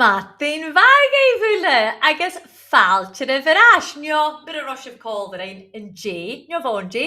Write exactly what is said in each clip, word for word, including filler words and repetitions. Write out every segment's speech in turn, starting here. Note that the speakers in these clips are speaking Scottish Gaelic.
Madainn mhath dhuibh uile, agus fàilte oirbh air ais, no mura robh sibh còmhla rinn an-dè, no bhon-dè,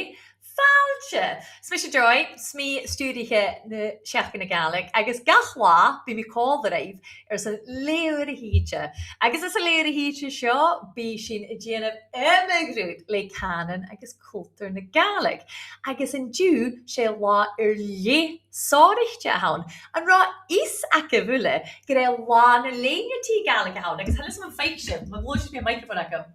fàilte! Is mise Joy, is mi stiùiriche na Seachdain na Gàidhlig, agus gach latha bidh mi còmhla ribh airson leth-uair a thìde. Agus anns an leth-uair a thìde seo, bidh sinn a' dèanamh iomadh rud le cànan agus cultar na Gàidhlig. Agus an-diugh, 's e latha air leth sònraichte a th' ann. An robh fios agaibh uile gur e Latha na Lèine-t Gàidhlig a th' ann? Agus chan eil fhios agam am faic sibh, ma ghluaiseas mi am microphone agam.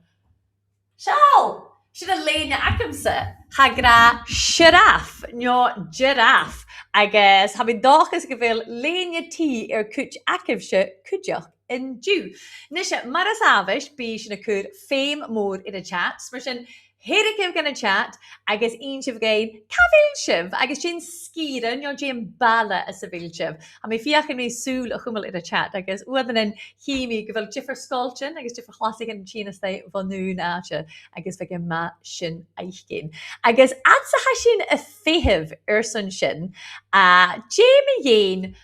Seall! Sin an lèine agamsa. Tha e ag ràdh sioraf, no giraffe, agus tha mi an dòchas gu bheil lèine-t air cuid agaibhse cuideachd an-diugh. Nise, mar as àbhaist, bidh sinn a' cur feum mòr air a' chat, mar sin, theireigibh gun a' chat agus innsibh dhuinn càit a bheil sibh agus dè an sgìre no dè am baile anns a bheil sibh. Tha mi a' feuchainn ri sùil a chumail air a' chat agus uaireannan chì mi gu bheil diofar sgoiltean agus diofar chlasaichean a' tighinn a-steach bhon aon àite agus bhiodh e math sin fhaicinn. Agus fhad 's a tha sinn a' feitheamh airson sin, a, dè mu dheidhinn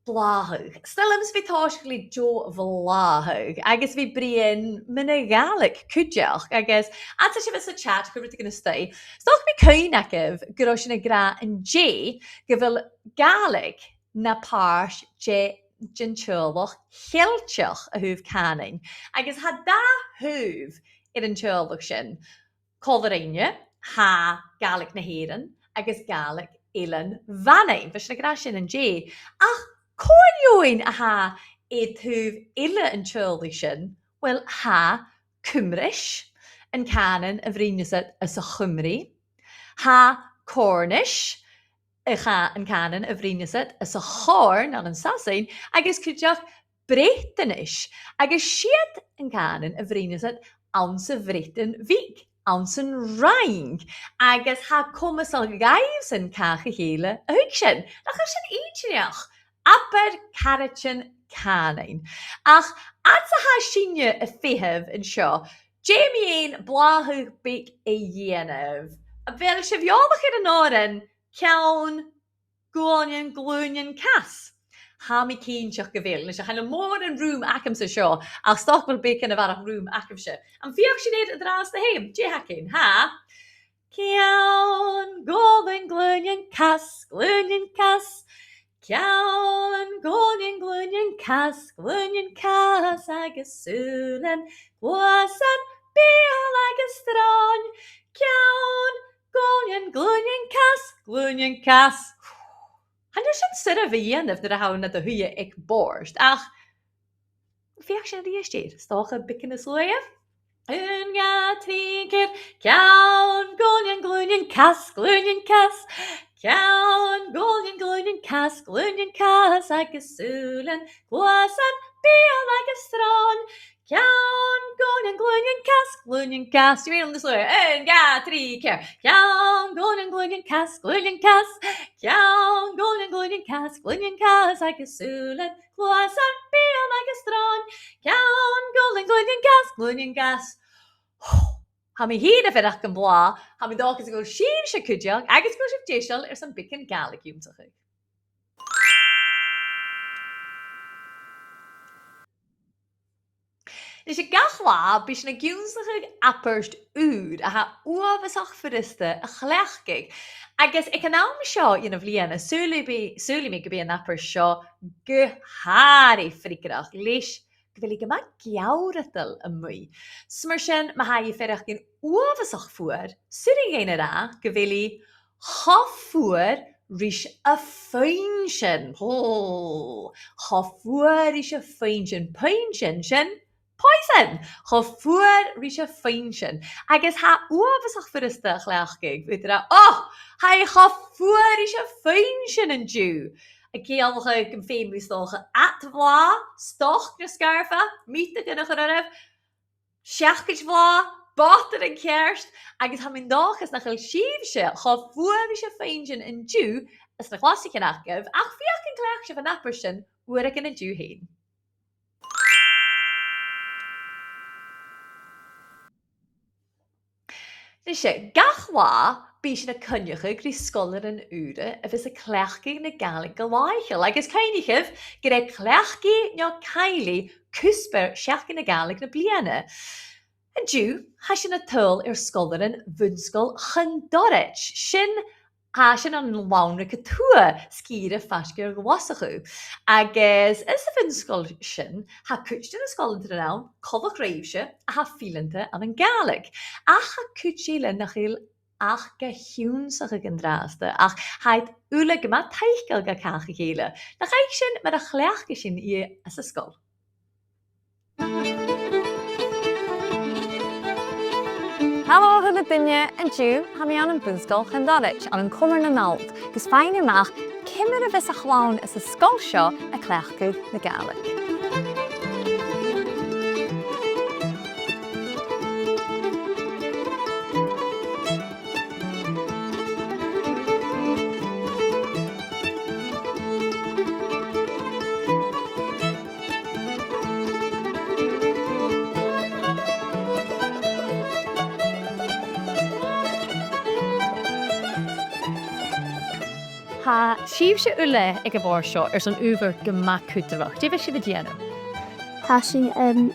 blàthachadh. 'S toil leamsa a bhith a' tòiseachadh le deagh bhlàthachadh, agus a bhith a' bruidhinn mun a' Ghàidhlig cuideachd, agus fhad 's a tha sibh sa chat, cuiribh rudeigin a-staigh. 'S dòcha gum bi cuimhne agaibh gun robh sinn ag ràdh an-dè gu bheil Gàidhlig na pàirt de, den teaghlach Cheilteach a thaobh cànain, agus tha dà thaobh air an teaghlach sin. Còmhla rinne, tha Gàidhlig na h-Èireann agus Gàidhlig Eilean Mhanainn. Bha sinn ag ràdh sin an-dè. Ach cò an fheadhainn a tha air taobh eile an teaghlaich sin? Uill, tha Cuimris, an cànan a bhruidhneas iad anns a' Chuimrigh. Tha Cornish, a cha-, an cànan a bhruidhneas iad anns a' Chòrn ann an Sasainn, agus cuideachd Breatannais, agus 's iad an cànan a bhruidhneas iad anns a' Bhreatainn Bhig, anns an Fhraing, agus tha e comasach dhaibhsan càch a chèile a thuigsinn. Nach eil sin inntinneach? Abair caraidean cànain. Ach, fhad 's a tha sinne a' feitheamh an seo, dè mu dheidhinn blàthachadh beag a dhèanamh? A bheil sibh eòlach air an òran Ceann, Guailnean, Glùinean, Cas? Tha mi cinnteach gu bheil. Nise, chan eil mòran rùm agamsa seo, ach 's dòcha gu bheil beagan a bharrachd rùm agaibhse. Am feuch sinn e an-dràsta fhèin? Dè th' againn, ha? Ceann, Guailnean, Glùinean, Cas, Glùinean, Cas. Ceann, Guailnean, Glùinean, Cas, Glùinean, Cas, agus sùilean, cluasan, beul agus sròn. Ceann, Guailnean, Glùinean, Cas, Glùinean, Cas. Chan eil sin soirbh a dhèanamh nuair a tha thu nad shuidhe aig bòrd, ach feuch sinn a-rithist e, 's dòcha beagan nas luaithe. Aon, dhà, trì, ceithir. Ceann, Guailnean, Glùinean, Cas, Glùinean, Cas. Ceann, Guailnean, Glùinean, Cas, Glùinean, Cas, agus sùilean, cluasan, beul agus sròn. Ceann, Guailnean, Glùinean, Cas, Glùinean, Cas. Dè mu dheidhinn nas luaithe? Aon, dhà, trì, ceithir. Ceann, Guailnean, Glùinean, Cas, Glùinean, Cas. Ceann, Guailnean, Glùinean, Cas, Glùinean, Cas, agus sùilean, cluasan, beul agus sròn. Ceann, Guailnean, Glùinean, Cas, Glùinean, Cas. Tha mi fhìn a' faireachdainn blàth, tha mi an dòchas gu bheil sibhse cuideachd agus gu bheil sibh deiseil airson beagan Gàidhlig ionnsachadh. Nise, gach latha, bidh sinn ag ionnsachadh abairt ùr a tha uabhasach furasta a chleachdadh. Agus aig an àm seo dhen bhliadhna, saoilidh mi, saoilidh mi gum bi an abairt seo gu h-àraidh freagarrach leis gu bheil i gu math geamhradail a-muigh. 'S mar sin, ma tha i a' faireachdainn uabhasach fuar, 's urrainn dhuinn a ràdh gu bheil i cho fuar ris a' phuinnsean. Ò, cho fuar ris a' phuinnsean. Puinnsean, sin poison. Cho fuar ris a' phuinnsean. Agus tha e uabhasach furasta a chleachdadh, bhith ag ràdh, ò, tha i cho fuar ris a' phuinnsean an-diugh. A' ciallachadh gum feum mi 's dòcha ad bhlàth, stoc no sgarfa, miotagan a chur oirbh, seacaid bhlàth, botaran ceart, agus tha mi an dòchas nach eil sibhse cho fuar ris a' phuinnsean an-diugh anns na clasaichean agaibh, ach feuch an cleachd sibh an abairt sin uaireigin an-diugh fhèin. Nise, gach latha, bidh sinn a' coinneachadh ri sgoilearan ùra a bhios a' cleachdadh na Gàidhlig gu làitheil, agus cuimhnichibh gur e Cleachdaidh no Caill i cuspair Seachdain na Gàidhlig na bliadhna. An-diugh, tha sinn a' tadhal air sgoilearan Bhun-sgoil Chondorrait. Sin, tha sin ann an Lannraig a Tuath, sgìre faisg air Glaschu. Agus anns a' bhun-sgoil sin, tha cuid de na sgoilearan ann, coltach ribhse, a tha fileanta ann an Gàidhlig. Ach tha cuid eile nach eil ach ga h-ionnsachadh an-dràsta, ach tha iad uile gu math taiceil ga càch a chèile. Nach fhaic sinn mar a chleachdas sinn iad anns an sgoil. Halò a h-uile duine, an-diugh, tha mi ann am Bun-sgoil Chondorrait, ann an Comar nan Allt, gus faighinn a-mach ciamar a bhios a' chlann anns an sgoil seo a' cleachdadh na Gàidhlig. Tha sibhse uile aig a' bhòrd seo airson adhbhar gu math cudromach. Dè bhios sibh a' dèanamh? Tha sinn, um,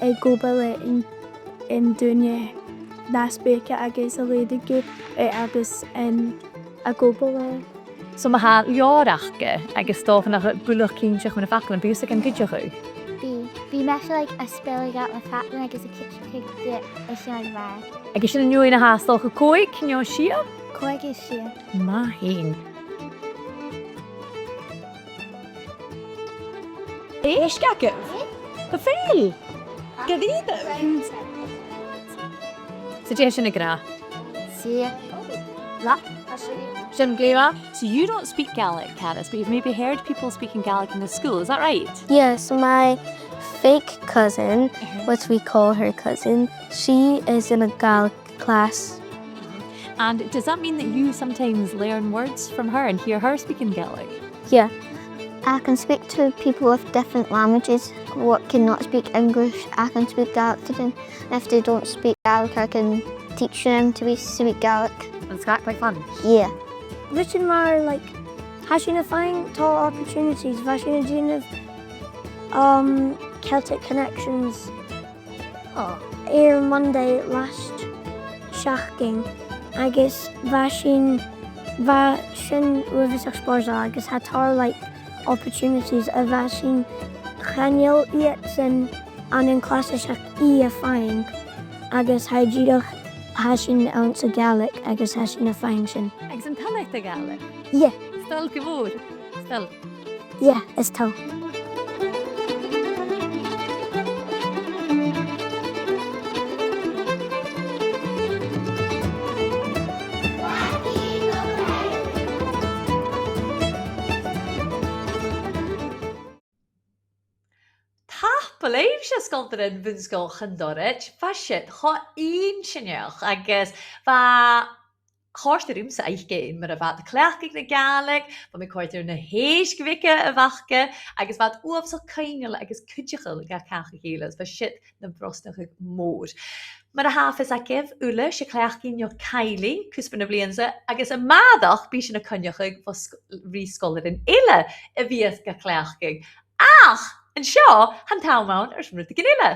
ag obair le an, an duine nas bige agus a' leughadh, eh, agus, um, ag obair le. So ma tha leabhar aca agus 's dòcha nach eil buileach cinnteach mun a' fhacal, am bi thusa gan cuideachadh? Bidh, bidh mise, like, a' spelladh iad na faclan agus a' cuideachadh iad a' seinn mar. Agus sin an fheadhainn a tha, 's dòcha, còig no sia? Còig is sia. Math fhèin. Èist agaibh. Gu fèill. Gu dearbh. So dè tha sin ag ràdh? Sia. Sin glè mhath. So you don't speak Gaelic, Caddis, but you've maybe heard people speaking Gaelic in the school, is that right? Yeah, so my fake cousin, which we call her cousin, she is in a Gaelic class. And does that mean that you sometimes learn words from her and hear her speaking Gaelic? Yeah. I can speak to people with different languages what cannot speak English. I can speak Gaelic to them. If they don't speak Gaelic, I can teach them to be, speak Gaelic. Is that quite fun? Yeah. Rudan mar, like, tha sinn a' faighinn tòrr opportunities, bha sinn a' dèanamh, um, Celtic Connections air Monday last seachdain, agus bha sin, bha sin uabhasach spòrsail, agus tha tòrr, like, opportunities a bha sinn, chan eil iadsan ann an clasaichean a' faighinn, agus tha dìreach, tha sinn anns a' Ghàidhlig, agus tha sinn a' faighinn sin. Agus an toil leat a' Ghàidhlig? Yeah. 'S toil gu mòr. 'S toil. Yeah, is toil. Tapadh leibhse, sgoilearan Bhun-sgoil Chondorrait, bha siud cho inntinneach agus bha chòrdadh riumsa fhaicinn mar a bha iad a' cleachdadh na Gàidhlig, bha mi a' coimhead air na h-èisg bheaga a bh' aca, agus bha iad uabhasach coibhneil agus cuideachail ga càch a chèile, is bha siud nam brosnachadh mòr. Mar a tha fios agaibh uile, 's e Cleachdaidh no Caill i cuspair na bliadhna-sa, agus a-màireach bidh sinn a' coinneachadh bho sg-, ri sgoilearan eile a bhios ga cleachdadh. Ach an seo, tha an t-àm ann airson rudeigin eile.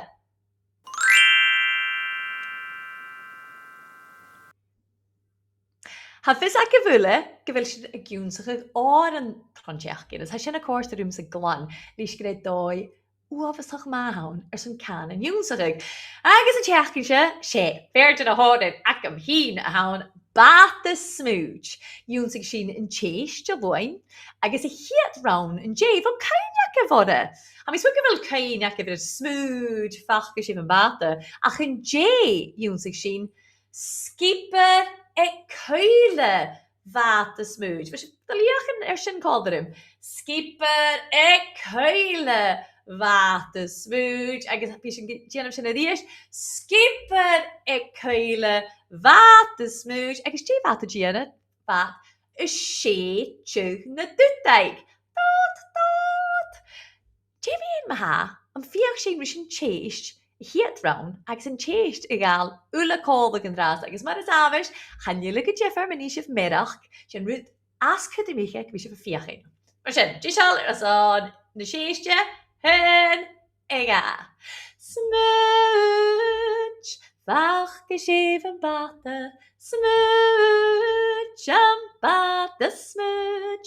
Tha fios agaibh uile gu bheil sinn ag ionnsachadh òran tron t-seachdain, is tha sin a' còrdadh riumsa glan, leis gur e dòigh uabhasach math a th' ann airson cànan ionnsachadh. Agus an t-seachdain seo, 's e fear de na h-òrain agam fhìn a th' ann, Bàta-smùid. Dh'ionnsaich sinn an t-sèist Diluain, agus a' chiad rann an-dè. Bheil cuimhne agaibh oirre? Tha mi a' smaoineachadh gu bheil cuimhne agaibh air smùid, faca sibh am bàta, ach an-dè dh'ionnsaich sinn sgiobair aig cuibhle bhàta-smùid. Bheil sibh a' dol a dh'fheuchainn air sin còmhla rium? Sgiobair aig cuibhle bhàta-smùid, agus bidh sinn a' dèanamh sin a-rithist. Sgiobair aig cuibhle bhàta-smùid, agus dè bha iad a' dèanamh? Bha iad a' sèideadh na dùdaich. Dòt, dòt. Dè mu dheidhinn ma-thà, am feuch sinn ris an t-sèist a' chiad rann agus an t-sèist a ghabhail uile còmhla an-dràsta, agus mar as àbhaist, chan eil e gu diofar ma nì sibh mearachd, 's e an rud as cudromaiche gum bi sibh a' feuchainn. Mar sin, deiseil airson na sèiste, aon, a dhà. Smùid, faca sibh am bàta, smùid, am bàta, smùid,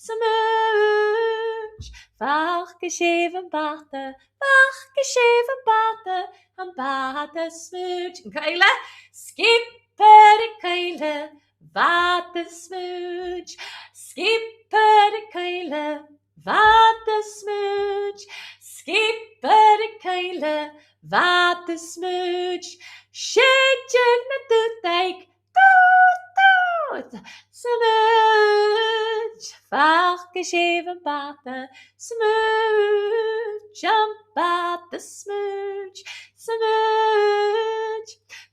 smùid, faca sibh am bàta, faca sibh am bàta, am bàta, smùid. An cuimhne? Sgiobair a' cuibhle, bàta, smùid. Sgiobair a' cuibhle, bàta, smùid. Sgiobair a' cuibhle, bàta, smùid. Sèideadh na dùdaich, dùd, dùd. Smùid, faca sibh am bàta, smùid, am bàta, smùid, smùid.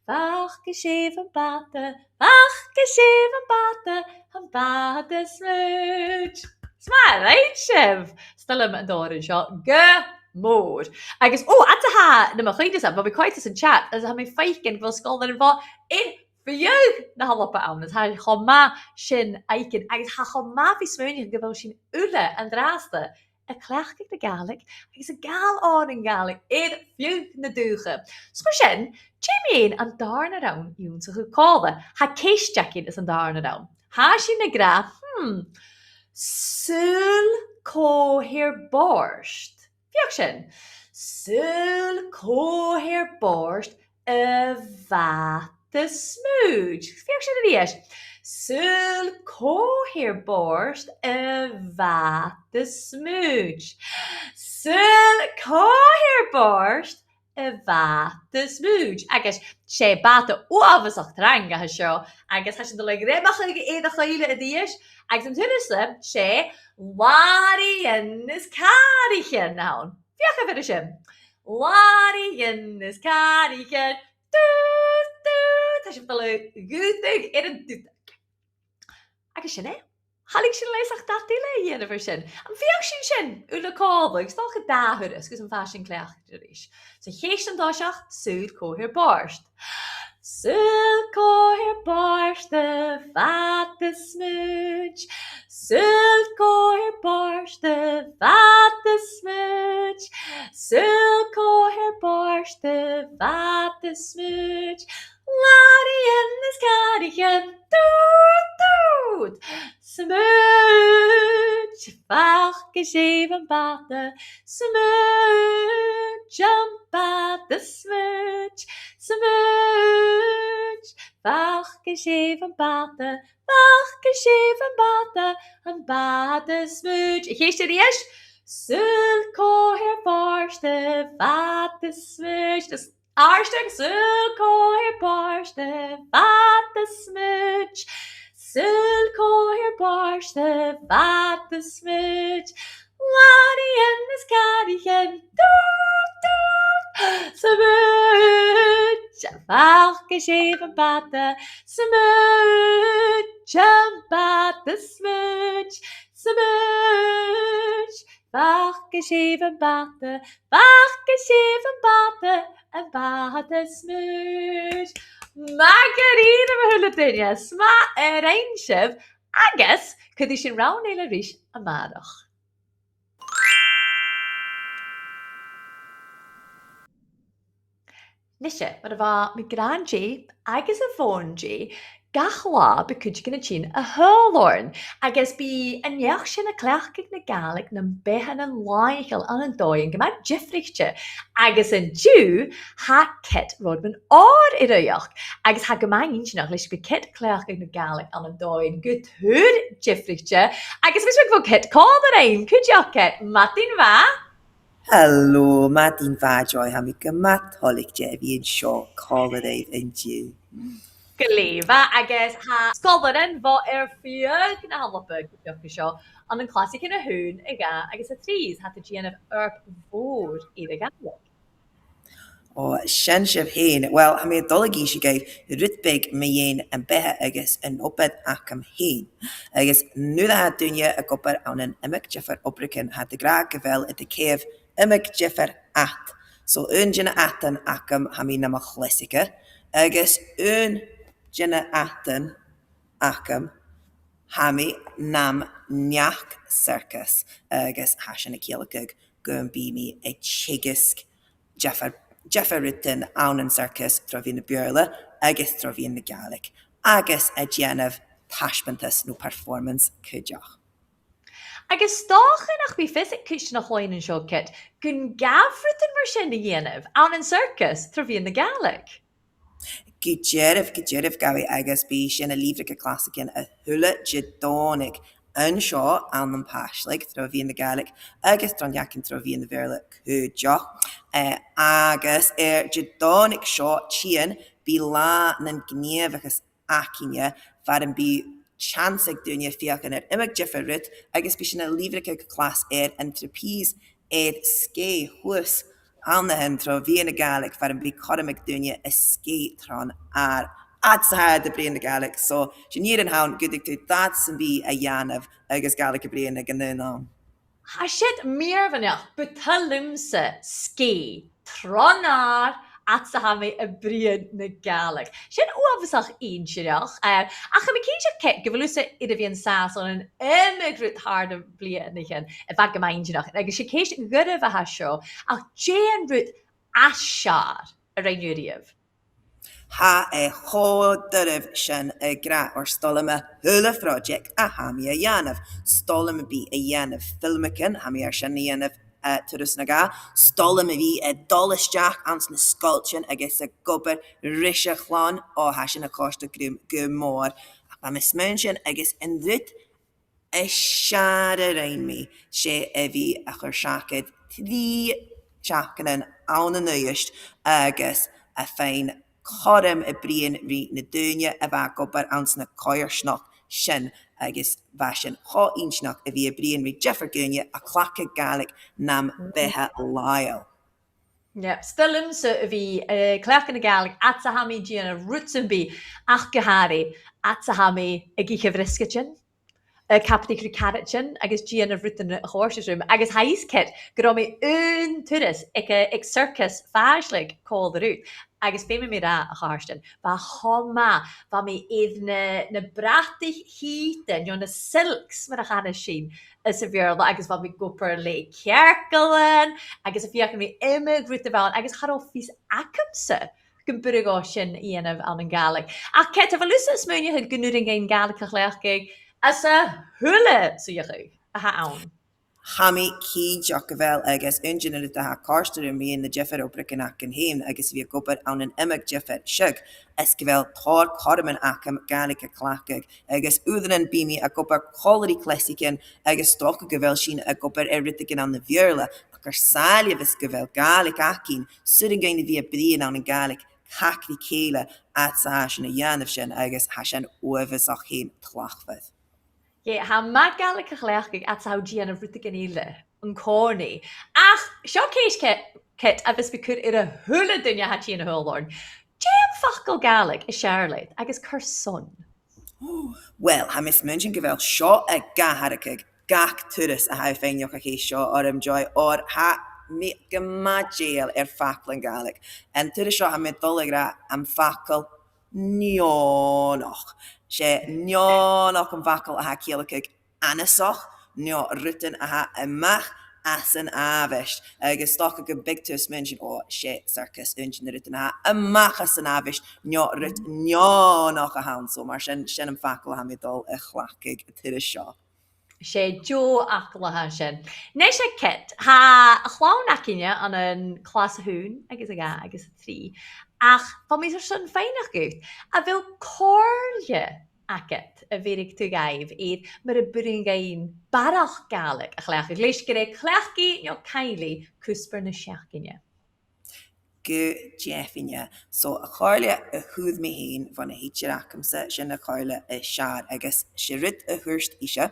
Faca sibh am bàta, faca sibh am bàta, am bàta, smùid. 'S math a rinn sibh! 'S toil leam an t-òran seo gu mòr. Agus, ò, fhad 's a tha, nam chuimhne-sa, bha mi a' coimhead anns a' chat, agus tha mi a' faicinn gu bheil sgoilearan bho air feadh na h-Alba ann, is tha e cho math sin fhaicinn, agus tha e cho math a bhith a' smaoineachadh gu bheil sinn uile an-dràsta a' cleachdadh na Gàidhlig agus a' gabhail òrain Ghàidhlig air feadh na dùthcha. So mar sin, dè mu dheidhinn an dàrna rann ionnsachadh còmhla? Tha ceist againn anns an dàrna rann. Tha sinn ag ràdh, hmm, saoil cò tha air bòrd. Feuch sin. Saoil cò tha air bòrd a' bhàta-smùid. Feuch sin a-rithist. Saoil cò tha air bòrd a' bhàta-smùid. Saoil cò tha air bòrd a' bhàta-smùid. Agus 's e bàta uabhasach trang a tha seo, agus tha sinn a' dol a ghreimeachadh air a' chuibhle a-rithist, agus an turas-sa, 's e làraidhean is càraichean a th' ann. Feuchaibh air sin. Làraidhean is càraichean. Dùd, dùd. Tha sibh a' dol a dhùdadh air an dùdach. Agus sin e. Chan eil sinn leis ach dad eile a dhèanamh air sin. Am feuch sinn sin uile còmhla, agus 's dòcha dà thuras, gus am faigh sinn cleachdte a-rithist. So, cheist an toiseach, saoil cò tha air bòrd. Saoil cò tha air bòrd a' bhàta-smùid. Saoil cò tha air bòrd a' bhàta-smùid. Saoil cò tha air bòrd a' bhàta-smùid. Làraidhean is càraichean, dùd, dùd. Smùid, faca sibh am bàta, smùid, am bàta-smùid, smùid. Faca sibh am bàta, faca sibh am bàta, am bàta-smùid. A' cheist a-rithist, saoil cò tha air bòrd a' bhàta-smùid. Just àrd-steach, saoil cò tha air bòrd a' bhàta-smùid. Saoil cò tha air bòrd a' bhàta-smùid. Làraidhean is càraichean, dùd, dùd. Smùid, faca sibh am bàta, smùid, am bàta-smùid. Smùid, faca sibh am bàta, faca sibh am bàta, am bàta-smùid. Math dha-rìribh, a h-uile duine, 's math a rinn sibh, agus cuiridh sinn rann eile ris a-màireach. Nise, mar a bha mi ag ràdh an-dè agus a-bhòn-dè, gach latha bidh cuideigin a' tighinn a thadhal oirnn, agus bidh an neach sin a' cleachdadh na Gàidhlig nam beatha làitheil ann an dòigh gu math diofraichte. Agus an-diugh, tha Kit Rodman Orr air aoigheachd, agus tha e gu math inntinneach leis gum bi Kit a' cleachdadh na Gàidhlig ann an dòigh gu tur diofraichte, agus bhios mi gu bhith Kit còmhla rinn cuideachd. Kit, madainn mhath. Hello, madainn mhath, Joy, tha mi gu math toilichte a bhith an seo còmhla ribh an-diugh. Glè mhath, agus tha sgoilearan bho air feadh na h-Alba cuideachd an seo ann an clasaichean a h-aon, a dhà agus a trì, is tha iad a' dèanamh obair mhòr air a' Ghàidhlig. Ò, sin sibh fhèin. Uill, tha mi a' dol a dh'innse dhuibh rud beag mu dheidhinn am beatha agus an obair agam fhèin. Agus nuair a tha daoine ag obair ann an iomadh diofar obraichean, tha iad ag ràdh gu bheil iad a' caitheamh iomadh diofar ad. So, aon de na h-adain agam, tha mi nam chleasaiche, agus aon de na h-adain agam, tha mi nam neach-siorcas, agus tha sin a' ciallachadh gum bi mi a' teagasg diofar, diofar rudan ann an siorcas tro mheadhan na Beurla agus tro mheadhan na Gàidhlig, agus a' dèanamh taisbeantas no performance cuideachd. Agus 's dòcha nach bi fios aig cuid de na cloinne an seo, Kit, gun gabh rudan mar sin a dhèanamh ann an siorcas tro mheadhan na Gàidhlig. Gu dearbh, gu dearbh, gabhaidh, agus bidh sinn a' lìbhrigeadh clasaichean a h-uile Didòmhnaich an seo ann am Pàislig tro mheadhan na Gàidhlig agus tron leacan tro mheadhan na Beurla cuideachd. Eh, agus air Didòmhnaich seo tighinn, bidh Là nan Gnìomhachas againne, far am bi seans aig daoine feuchainn air iomadh diofar rud, agus bidh sinn a' lìbhrigeadh clas air an trapeze air sgèith shuas ann a shin tro mheadhan na Gàidhlig, far am bi cothrom aig daoine a sgèith tron adhar fhad 's a tha iad a' bruidhinn na Gàidhlig. So, 's e an fhìrinn a th' ann gun tèid thu dad sam bith a dhèanamh agus Gàidhlig a bhruidhinn aig an aon àm. Tha siud mìorbhaileach, bu toil leamsa sgèith tron adhar fhad 's a tha mi a' bruidhinn na Gàidhlig. Sin uabhasach inntinneach, eh, ach tha mi cinnteach, Kit, gu bheil thusa air a bhith an sàs ann an iomadh rud thar nam bliadhnaichean a bha gu math inntinneach. Agus 's e ceist ghoirid a tha seo, ach dè an rud as fheàrr a rinn thu a-riamh? Tha e cho doirbh sin a ràdh, oir 's toil leam a h-uile phròiseact a tha mi a' dèanamh. 'S toil leam a bhith a' dèanamh filmichean, tha mi air sin a dhèanamh, eh, turas no dhà. 'S toil leam a bhith a' dol a-steach anns na sgoiltean agus ag obair ris a' chlann, o, tha sin a' còrdadh rium gu mòr. Ach bha mi a' smaoineachadh, agus an rud as fheàrr a rinn mi, 's e a bhith a' cur seachad trì seachdainean ann an Uibhist agus a' faighinn cothrom a' bruidhinn ri na daoine a bha ag obair anns na coimhearsnachdan sin, agus bha sin cho inntinneach a bhith a' bruidhinn ri diofar dhaoine a' cleachdadh Gàidhlig nam beatha làitheil. Yep, 's toil leamsa a bhith, eh, a' cleachdadh na Gàidhlig fhad 's a tha mi a' dèanamh rud sam bith ach gu h-àraidh fhad 's a tha mi ag ithe briosgaidean, a' cabadaich ri caraidean agus a' dèanamh rudan a chòrdas rium. Agus tha fhios, Kit, gun robh mi aon turas aig, eh, aig siorcas Phàislig còmhla riut, agus feumaidh mi ràdh, a chàirdean, bha e cho math, bha mi air na, na brataich shìoda, no na silks, mar a chanas sinn anns a' Bheurla, agus bha mi ag obair le cearcallan, agus a' feuchainn ri iomadh rud a bh' ann, agus cha robh fios agamsa gum b' urrainn dhomh sin a dhèanamh ann an Gàidhlig. Ach Kit, a bheil thusa a' smaoineachadh gun urrainn dhuinn Gàidhlig a chleachdadh anns a h-uile suidheachadh a th' ann? Tha mi cinnteach gu bheil, agus aon de na rudan a tha a' còrdadh rium mu dheidhinn na diofar obraichean agam fhìn agus a bhith ag obair ann an iomadh diofar siogaid, is gu bheil tòrr chothroman agam Gàidhlig a chleachdadh, agus uaireannan bidh mi ag obair còmhla ri cleasaichean agus 's dòcha gu bheil sinn ag obair air rudeigin ann am Beurla, ach air sàillibh is gu bheil Gàidhlig againn, 's urrainn dhuinn a bhith a' bruidhinn ann an Gàidhlig càch ri chèile fhad 's a tha sinn a' dèanamh sin, agus tha sin uabhasach fhèin tlachdmhor. Yeah, tha e math Gàidhlig a chleachdadh fhad 's a tha thu a' dèanamh rudeigin eile an-còmhnaidh. Ach seo ceist, Kit, Kit, a bhios mi a' cur air a h-uile duine a tha a' tighinn a thadhal oirnn. Dè am facal Gàidhlig as fheàrr leat agus carson? Uill, tha mi a' smaoineachadh gu bheil seo ag atharrachadh gach turas a tha thu a' faighneachd a' cheist seo orm, Joy, oir tha mi gu math dèidheil air faclan Gàidhlig. An turas seo tha mi a' dol a ràdh am facal neònach. 'S e neònach am facal a tha a' ciallachadh annasach, no rudan a tha a-mach às an àbhaist, agus 's dòcha gum bi thu a' smaoineachadh, o, 's e siorcas aon de na rudan a tha a-mach às an àbhaist, no rud neònach a th' ann. So mar sin, sin am facal a tha mi a' dol a chleachdadh an turas seo. 'S e deagh fhacal a tha sin. Nise, Kit, tha a' chlann againne ann an clas a h-aon agus a dhà agus a trì, ach bha mi airson faighneachd dhut, a bheil comhairle agad a bheireadh tu dhaibh air mar a b' urrainn dhuinn barrachd Gàidhlig a chleachdadh, leis gur e Cleachdaidh no Cailleadh cuspair na seachdaine? Gu deimhinne. So, a' chomhairle a fhuair mi fhìn bhon a thidsear agamsa, sin a' chomhairle as fheàrr, agus 's e rud a thuirt ise,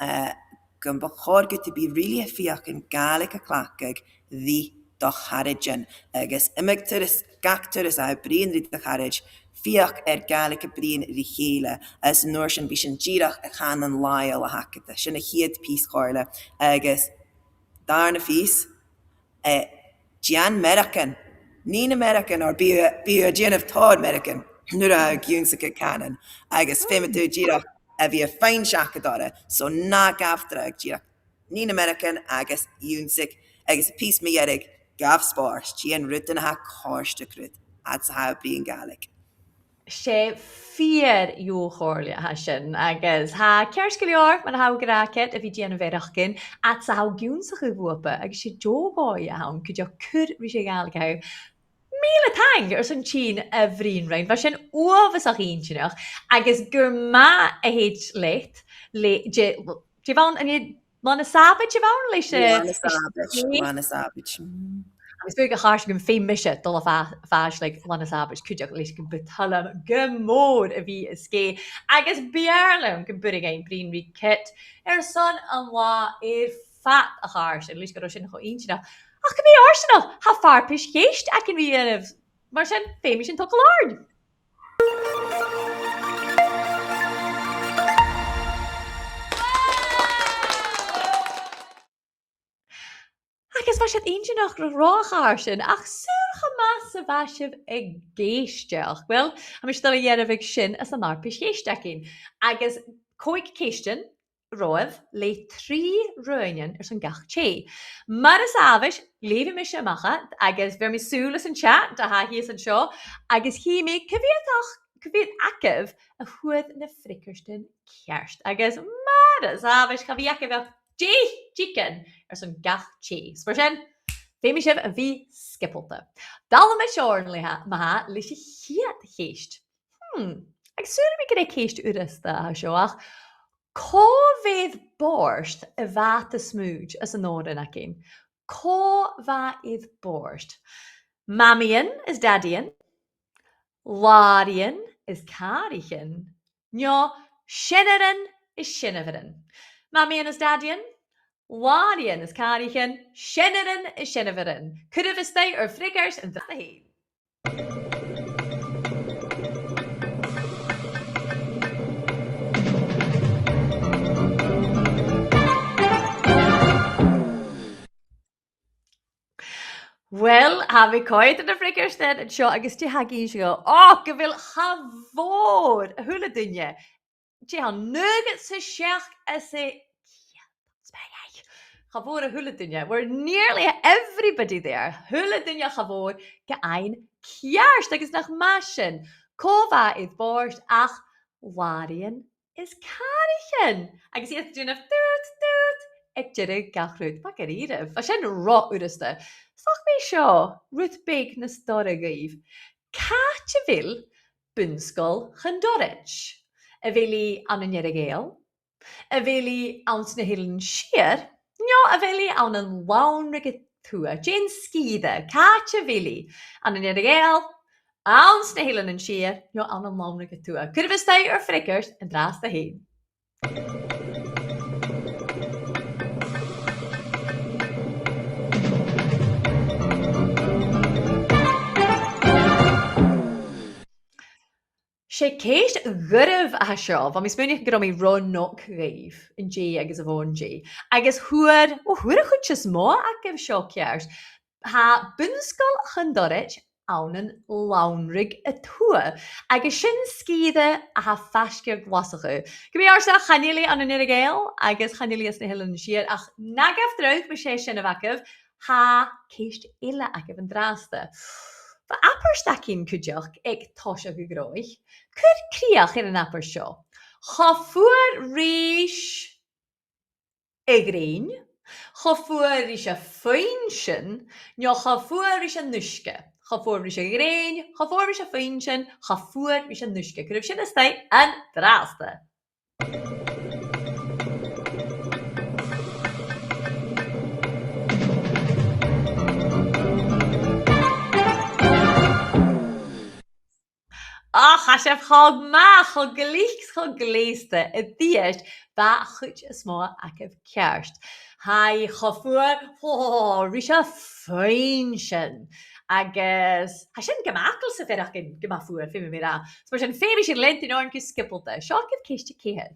eh, gum bu chòir dhut a bhith really a' feuchainn Gàidhlig a chleachdadh ri do charaidean, agus iomadh turas, gach turas a tha thu a' bruidhinn ri do charaid, feuch air Gàidhlig a bhruidhinn ri chèile, is an uair sin bidh sin dìreach a' cànan làitheil a th' agad. Sin a' chiad phìos comhairle, agus dàrna phìos, eh, dèan mearachdan. Nì na mearachdan, oir bidh, bidh thu a' dèanamh tòrr mhearachdan nuair a tha thu ag ionnsachadh cànan, agus feumaidh tu dìreach a bhith a' faighinn seachad orra, so na gabh dragh, dìreach nì na mearachdan agus ionnsach, agus pìos mu dheireadh, gabh spòrs, dèan rudan a tha a' còrdadh riut, fhad 's a tha thu a' bruidhinn Gàidhlig. 'S e fìor dheagh chomhairle a tha sin, agus tha e ceart gu leòr, mar a tha thu ag ràdh, a bhith a' dèanamh mearachdan, fhad 's a tha thu ag ionnsachadh bhuapa, agus 's e deagh dhòigh a th' ann cuideachd cur ris a' Ghàidhlig. Mìle taing airson tighinn a bhruidhinn rinn. Bha sin uabhasach inntinneach, agus gur math a thèid leat le, dè, dè bh' ann, an e Là na Sàbaid a bh' ann leis a', Là na Sàbaid, Là na Sàbaid. Mm. Agus bidh e gu h-àraidh gum feum mise dol a' fa-, fàs, like, Là na Sàbaid cuideachd, leis gum bu toil leam gu mòr a bhith a' sgèith. Agus b' fheàrr leam gum b' urrainn dhuinn bruidhinn ri Kit airson an latha air fad a chàirdean, leis gun robh sin cho inntinneach. Ach gu mì-fhortanach, tha farpais-cheist againn ri dhèanamh, mar sin, feumaidh sinn togail oirnn. Agus bha siud inntinneach ro, ro, a chàirdean, ach saoil cho math 's a bha sibh ag èisteachd. Uill, tha mise a' dol a dh'fheuchainn sin anns an fharpais-cheist againn. Agus còig ceistean romhaibh le trì roghainnean airson gach tè. Mar as àbhaist, leughaidh mise a-mach iad, agus bheir mi sùil air an chat a tha shìos an seo, agus chì mi cia mheud, cia mheud agaibh a fhuair na freagairtean ceart. Agus mar as àbhaist, cha bhi agaibh ach deich diogan airson gach tè. So mar sin, feumaidh sibh a bhith sgiobalta. Dèanamaid oirnn le tha-, ma-thà, leis a' chiad cheist. Hmm. Agus saoilidh mi gur e ceist fhurasta a tha seo, ach cò bha air bòrd a' bhàta-smùid anns an òran againn? Cò bha air bòrd? Mamaidhean is dadaidhean, làraidhean is càraichean, no seanairean is seanmhairean? Mamaidhean is dadaidhean, làraidhean is càraichean, seanairean is seanmhairean. Cuiribh a-steach ur freagairt an-dràsta fhèin. Uill, tha mi a' coimhead air na freagairtean an seo agus dè tha ag innse dhomh? Ò, gu bheil cha mhòr a h-uile duine, dè tha, naochad 's a seachd às a cheud, smaoinich. Cha mhòr a h-uile duine. We're nearly everybody there. A h-uile duine cha mhòr ga fhaighinn ceart, agus nach math sin. Cò bha air bòrd ach làraidhean is càraichean. Agus iad a' dèanamh tùt, tùt aig deireadh gach rud. Math dha-rìribh. Bha sin ro fhurasta. 'S dòcha gum bi seo rud beag nas dorra dhuibh. Càit a bheil Bun-sgoil Chondorrait? A bheil i ann an Earra-Ghàidheal? A bheil i anns na h-Eileanan Siar? No a bheil i ann an Lannraig a Tuath? Dèan sgìre, càit a bheil i? Ann an Earra-Ghàidheal, anns na h-Eileanan Siar, no ann an Lannraig a Tuath? Cuiribh a-steach ur freagairt an-dràsta fhèin. 'S e ceist gharbh a tha seo. Bha mi a' smaoineachadh gun robh mi ronog dhuibh, an-dè agus a' bhòn-dè. Agus fhuair, o, fhuair a' chuid as motha agaibh seo ceart. Tha Bun-sgoil Chondorrait ann an Lannraig a Tuath, agus sin sgìre a tha faisg air Glaschu. Gu mì-fhortanach, chan eil i ann an Earra-Ghàidheal, agus chan eil i anns na h-Eileanan Siar, ach na gabh dragh, mas e sin a bh' agaibh, tha ceist eile agaibh an-dràsta. Bha abairt againn cuideachd aig toiseach a' ghnothach. Cuir crìoch air an abairt seo. Cha fuar ris a' ghrèin, cha fuar ris a' phuinnsean, no cha fuar ris an uisge. Cha fuar ris a' ghrèin, cha fuar ris a' phuinnsean, cha fuar ris an uisge. Cuiribh sin a-steach an-dràsta. Ach, tha sibh cho math, cho glic, cho gleusta. A-rithist, bha a' chuid as motha agaibh ceart. Tha i cha fuar, ò, ris a' phuinnsean. Agus tha sin gu math fhacal sa fhear againn, gu math fuar, feumaidh mi ràdh. So mar sin, feumaidh sinn leantainn oirnn gu sgiobalta. Seo agaibh ceist a ceithir.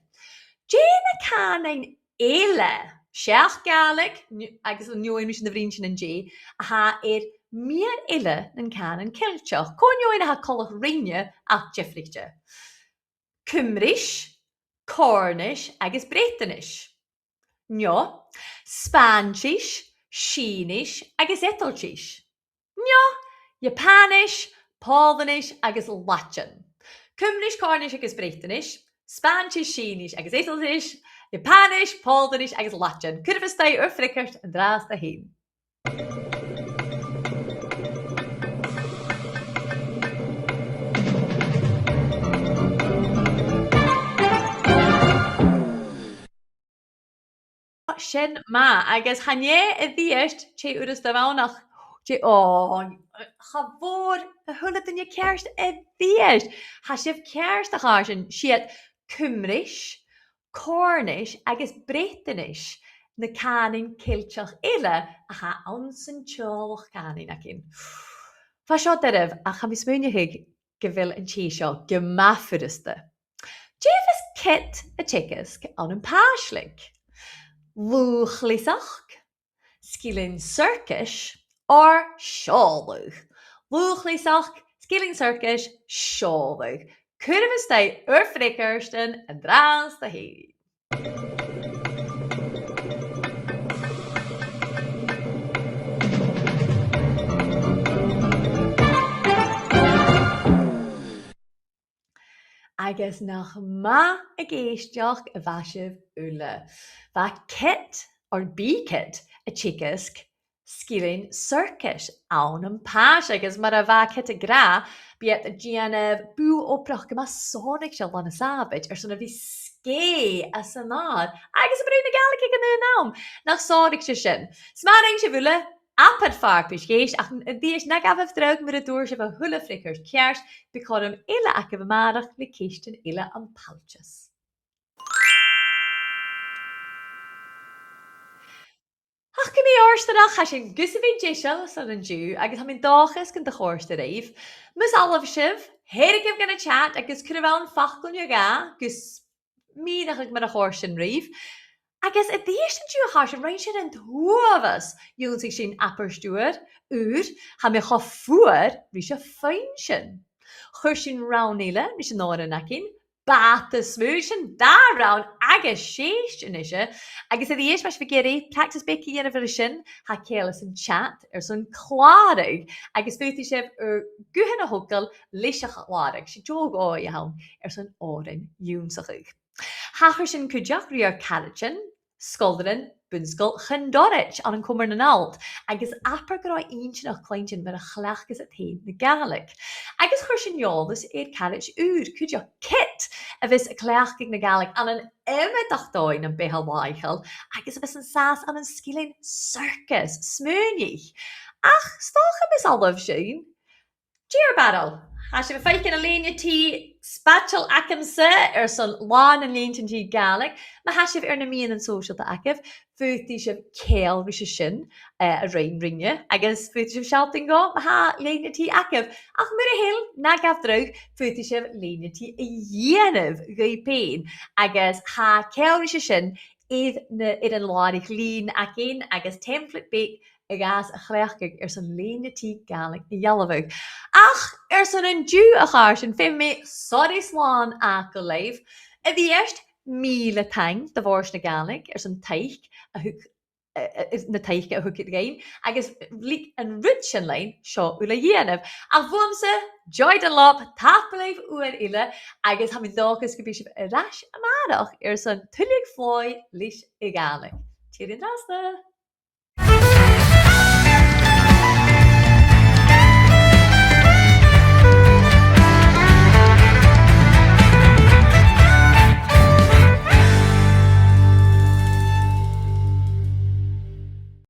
Dè na cànain eile, seach Gàidhlig, n-, agus an fheadhainn a bha sinn a' bruidhinn an-dè, a tha air meur eile nan cànan Ceilteach, cò an fheadhainn a tha coltach rinne ach diofraichte. Cuimris, Cornish agus Breatannais. No, Spàinntis, Sìonais agus Eadailtis. No, Iapanais, Pòlainnis agus Laideann. Cuimris, Cornish agus Breatannais, Spàinntis, Sìonais agus Eadailtis, Iapanais, Pòlainnis agus Laideann. Cuiribh a-steach ur freagairt an-dràsta fhèin. Sin math, agus chan e a-rithist tè furasta a bh' ann ach tè, ò, cha mhòr a h-uile duine ceart a-rithist. Tha sibh ceart, a chàirdean, 's iad Cuimris, Cornish agus Breatannais na cànain Ceilteach eile a tha anns an teaghlach cànain againn. Bha seo doirbh, ach tha mi a' smaoineachadh gu bheil an tè seo gu math furasta. Dè bhios Kit a' teagasg ann am Pàislig? Lùth-chleasachd, sgilean siorcais, or seòladh? Lùth-chleasachd, sgilean siorcais, seòladh. Cuiribh a-steach ur freagairtean an-dràsta fhèin. Agus nach math ag èisteachd a bha sibh uile. Bha Kit, or bidh Kit, a' teagasg sgilean siorcais ann am Pàislig, agus mar a bha Kit ag ràdh, bidh iad a' dèanamh bùth-obrach gu math sònraichte ron a' Sàbaid airson a bhith sgèith anns an adhar agus a' bruidhinn na Gàidhlig aig an aon àm. Nach sònraichte sin? 'S math a rinn sibh uile, abair farpais dheis, ach a-rithist, na gabhaibh dragh mura d' fhuair sibh a h-uile freagairt ceart, bidh cothrom eile agaibh a-màireach le ceistean eile am pailteas. Ach gu mì-fhortanach, tha sinn gus a bhith deiseil airson an-diugh, agus tha mi an dòchas gun do chòrd e ribh. Mus fhalbh sibh, thèirigibh gun a' chat agus cuiribh ann facal no dhà gus mìneachadh mar a chòrd sin ribh. Agus a-rithist an-diugh, a chàirdean, rinn sinn an t-uabhas ionnsachadh, sinn abair stuth ùr, tha mi cho fuar ris a' phuinnsean. Chuir sinn rann eile ris an òran againn, Bàta-smùid, sin dà rann agus sèist a-nise, agus a-rithist, mas e gu bheil practice beag ri dhèanamh air sin, tha ceangal airson chat airson clàradh, agus faodaidh sibh ur guthan a thogail leis a' chlàradh, 's e deagh dhòigh a th' ann airson òrain ionnsachadh. Thachair sinn cuideachd ri ar caraidean, sgoilearan Bun-sgoil Chondorrait ann an Comar nan Allt, agus abair gun robh e inntinneach cluinntinn mar a chleachdas iad fhèin na Gàidhlig. Agus chuir sinn eòlas air caraid ùr cuideachd, Kit, a bhios a' cleachdadh na Gàidhlig ann an iomadach dòigh nam beatha làitheil, agus a bhios an sàs ann an sgilean siorcais, smaoinich. Ach 's dòcha mus fhalbh sinn, dìreach a' barail. Tha sibh a' faicinn an lèine-t spaideil agamsa airson Là nan Lèintean-t Gàidhlig. Ma tha sibh air na meadhanan sòisealta agaibh, faodaidh sibh ceangal ris a sin, eh, a rinn rinne, agus faodaidh sibh sealltainn dhomh ma tha lèine-t agaibh. Ach mura h-eil, na gabh dragh, faodaidh sibh lèine-t a dhèanamh dhuibh fhèin, agus tha ceangal ris a sin air na, air an làraich-lìn againn agus template beag a ghabhas a chleachdadh airson lèine-t Gàidhlig a dhealbhadh. Ach airson an-diugh, a chàirdean, feumaidh mi soraidh slàn fhàgail leibh. A-rithist, mìle taing do Bhòrd na Gàidhlig airson taic a thug, eh, eh, na taice a thug iad dhuinn, agus leig an rud sin leinn seo uile a dhèanamh. Ach bhuamsa, Joy Dunlop, tapadh leibh uair eile, agus tha mi an dòchas gum bi sibh air ais a-màireach airson tuilleadh plòigh leis a' Ghàidhlig. Tìoraidh an-dràsta!